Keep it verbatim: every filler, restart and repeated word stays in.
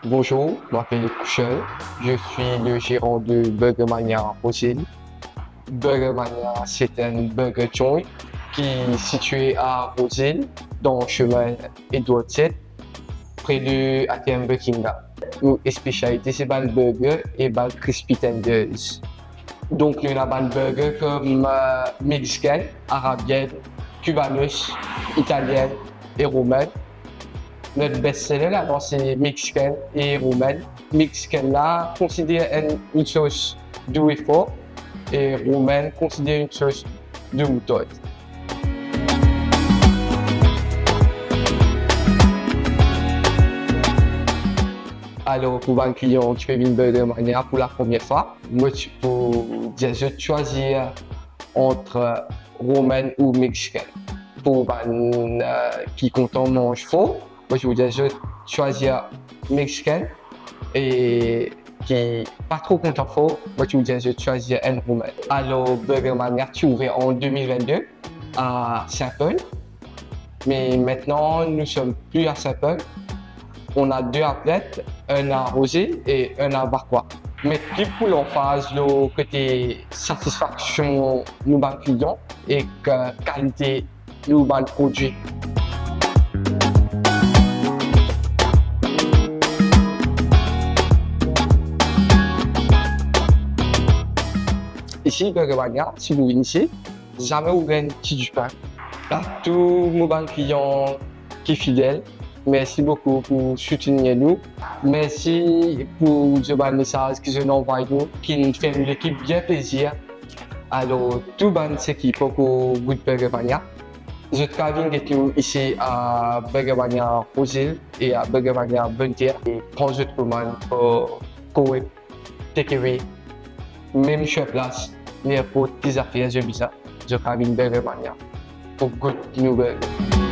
Bonjour, je m'appelle Kushal. Je suis le gérant de Burger Mania Rose Hill. Burger Mania, c'est un burger joint qui est situé à Rose Hill, dans chemin Edward sept, près de A T M Buckingham. Nou spesialite se bann burger e bann crispy tenders. Donk nou ena bann burger kom, euh, mexicaine, arabienne, cubanos, italienne e romaine. Notre best-seller la, se mexicaine e romaine. Mexicaine la konsider enn, enn sos dou e for, e romaine konsider enn sos dou moutard. Alor, pou bann klian ki pe vinn Burger Mania pou lapremier fwa, mo ti pou dir zot swazir ant romaine ou mexicaine. Pou bann, euh, ki kontan manz for, mo ti pou dir zot swazir mexicaine, e ki pa tro kontan for, mo ti pou dir zot swazir enn romaine. Alor, Burger Mania ti ouver an de mil vennde a Saint-Paul, mais maintenant nous sommes plus à Saint-Paul. On a deux à Platte, un à Rose Hill et un à Vacoas. Met pli pou lanfaz lor kote satisfaksion nou bann klian ek kalite nou bann prodwi. Isi, Burger Mania, si ou vinn isi, zame ou gagn ti dipin. A tou mo bann klian ki fidel, mersi boukou pou soutenir nou. Mersi pou zot bann mesaz ki zot inn anvway nou, ki fer nou lekip bien plezir. Alor, tou bann seki poko gout Burger Mania, zot kav vinn get nou isi a Burger Mania Rose Hill e a Burger Mania Bonne Terre, e pran zot komann, pou korek, take away, mem sur place, ninport ki zafer zot bizin, zot kav vinn Burger Mania pou gout nou burger.